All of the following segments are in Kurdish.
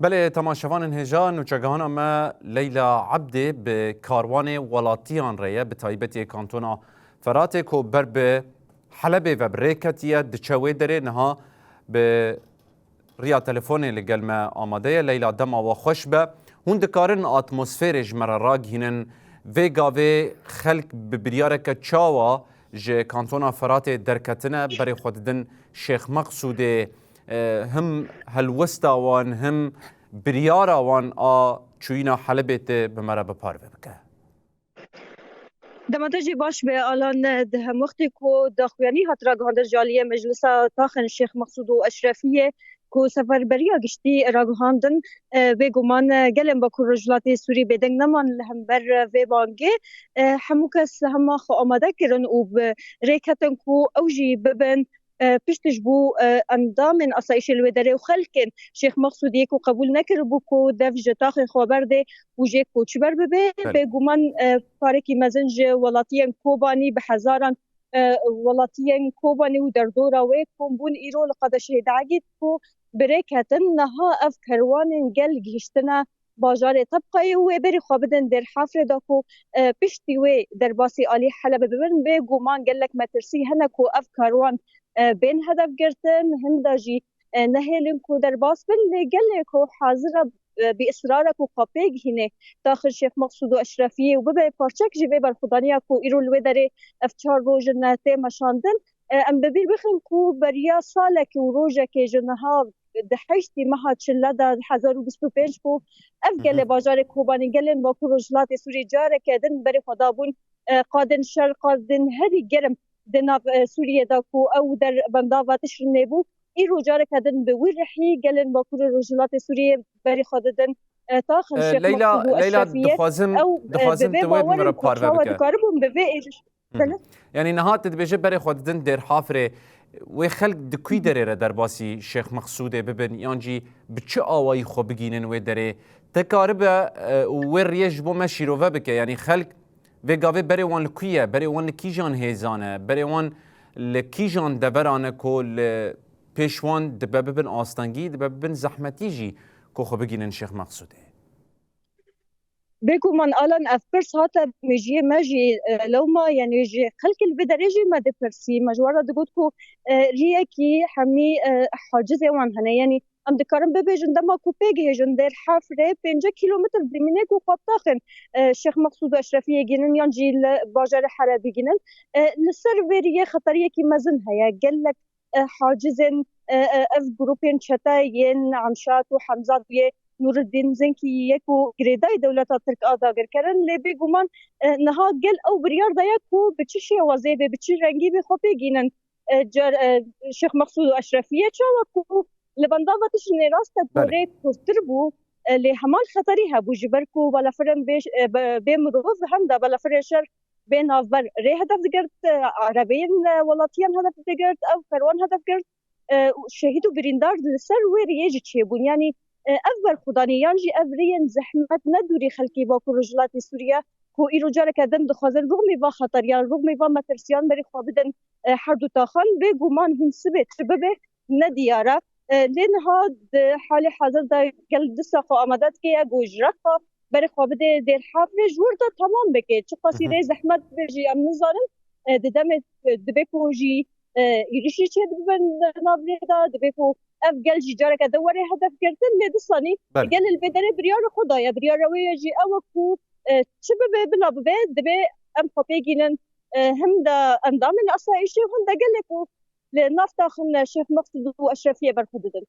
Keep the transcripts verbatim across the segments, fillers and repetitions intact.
Belê, temaşevanên hêja, nûçegihana me Leyla Ebdê bi karwanê welatiyan re ye, bi taybetî kantona Feratê ku ber bi Helebê ve bi rê ketiye, diçe wê derê, niha bi riya telefonê li gel me amade ye. Leyla, dema we xweş be. Hûn dikarin atmosferê ji me re ragihînin? Vê gavê xelk bi biryareke çawa ji kantona Feratê derketine, berê xwe didin Şêx Meqsûdê? E, him helwesta wan, him biryara wan a çûyîna Helebê te bi me re bi parve bike. Dema te jî baş be, Alan, di hemwextê ku daxuyanî hat ragihandin ji aliyê Meclisa Taxên Şêx Meqsûd û Eşrefiyê ku seferberiya giştî ragihandin, e, bêguman, e, gelên Bakur Rojhilatê Sûrî bêdeng neman li hember, e, vê bangê. E, hemû kes hema xwe amade kirin û bi rê ketin ku ew jî bibin, e, pişt ji bo, e, endamên asayîşê li wê derê û xelkên Şêx Meqsûdiyê ku qebûl nekiribû ku dev ji taxê xwe berdê û jê koçber bibe. Belê. Bêguman, e, parekî mezin ji welatiyên Kobanî bi hezaran, e, welatiyên Kobanî û derdora wê kom bûn îro li Qedeşehê diegît ku bi rê ketin. Niha ev kerwanên gel gihiştine bajarê Tebqayê û wê berî xwe bidin Dêrhafrê de ku, e, piştî wê derbasî alî Helebê bibin. Bêguman gelek metirsî hene ku ev karwan, e, bên hedef girtin, hinda jî, e, nehêlin ku derbas bin. Lê gelê ku hazir e, e, bi israr e ku xwe pê gihîne taxin Şêx Meqsûd û Eşrefiyê û bibe parçek ji vê berxwedaniya ku îro li wê derê ev çar roj in, e, tê meşandin. E, em bi bîr bixin ku beriya salekê û rojekê ji niha di heştê meha Çile de hezar û bîst û pênc ku ev gelê bajarê Kobanî, gelên Bakur Rojhilatê Sûriyê careke din berê xwe dabûn, e, qadên şer, qadên herî germ di nav, e, Sûriyê de ku ew der bendava Tişrînê bû. Îro careke din bi wî rihî gelên Bakur û Rojhilatê Sûriyê berê xwe didin, e, taxin E, Şêx Leyla, Meqsûd û Leyla, Eşrefiyê. Dixwazim, Ew, e, dixwazim bi vê tu wê bi min bawer re in ku parve çawa bike. Dikaribûn bi vê êriş Hı hı. Belê. Yanî niha tu dibêje berê xwe didin Dêrhafrê. Wê xelk di kû derê re derbasî Şêx Meqsûdê bibin, yan jî bi çi awayî xwe bigînin wê derê? Te karibe, e, û wê riyê ji bo me şîrove bike. Yanî xelk vê gavê berê wan li kû ye? Berê wan li kîjan hêzan e? Berê wan li kîjan deveran e ku li pêş wan dibe bibin astengî, dibe bibin zehmetî jî ku xwe bigînin Şêx Meqsûdê? Bêguman Alan, ev pirs hate mejiyê me jî, e, lewma, yanî ji xelkê li vê derê jî me dipirsî. Me ji wan re digot ku, e, riyekî hemî, e, hacizê wan hene. Yanî em dikarin bibêjin dema ku pê gihêjin Dêrhafrê pêncî kîlometr dimîne ku xwe bi taxên, e, Şêx Meqsûd û Eşrefiyê gînin yan jî li bajarê Helebê gînin. E, li ser vê riyê xeteriyekî mezin heye. Gelek e, hacizên, e, e, ev grûpên çete yên Emşat û Hemzat yê Nûriddîn Zinkî yê ku girêdayî dewleta Tirk a dagirker in, lê bêguman, e, niha gel ew biryar daye ku bi çi şêwazê be, bi çi rengî be xwe pê gînin. E, car, e, Şêx Meqsûd û Eşrefiyê çawa ku li bendava Tişrînê rast e ku Belê. rê kurtir bû, e, lê heman xeterî hebû, ji ber ku balafirên bê, e, be-, bê mirov hem de balafirên şer bê navber rê hedef digirt, e, erebeyên, e, welatiyan hedef digirt, ew kerwan hedef girt, e, û şehîd û birîndar li ser wê riyê jî çêbûn. Yanî, e, ev berxwedanî yan jî ev riyên zehmet ne dûrî xelkê Bakur Rojhilatê Sûriye ku îro careke din dixwazin rûmî va xeteriyan, rûmî va metirsiyan berî xwe bidin, e, her du taxan. Bêguman hîn sibê çi bibe, ne diyar e. E, lê niha di halê hazir de gel disa xwe amade dike ya ku ji Reqa berê xwe bidê Dêrhafrê, ji wir de temam bike. Çiqasî Hı hı. rê zehmet be jî em nizanin. E, di demê, e, dibe ku jî, e, êrişî çêdibin di nav rê de, dibe ku ev gel jî careke din were hedef girtin, lê disanî Belê. gelê li vê derê biryara xwe daye. Biryara wê ye jî ew e ku, e, çi bibe bila bibe, dibe em xwe pê gînin, e, him de endamên asayîşê û him de gelê ku li nav taxin Şêx Meqsûd û Eşrefiyê berxwe didin.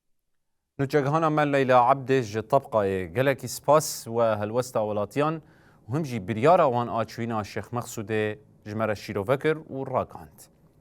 Nûçegihana me Leyla Ebdê ji Tebqayê, gelekî spas we helwesta welatiyan û him jî biryara wan a çûyîna Şêx Meqsûdê ji me re şîrove kir û ragihand.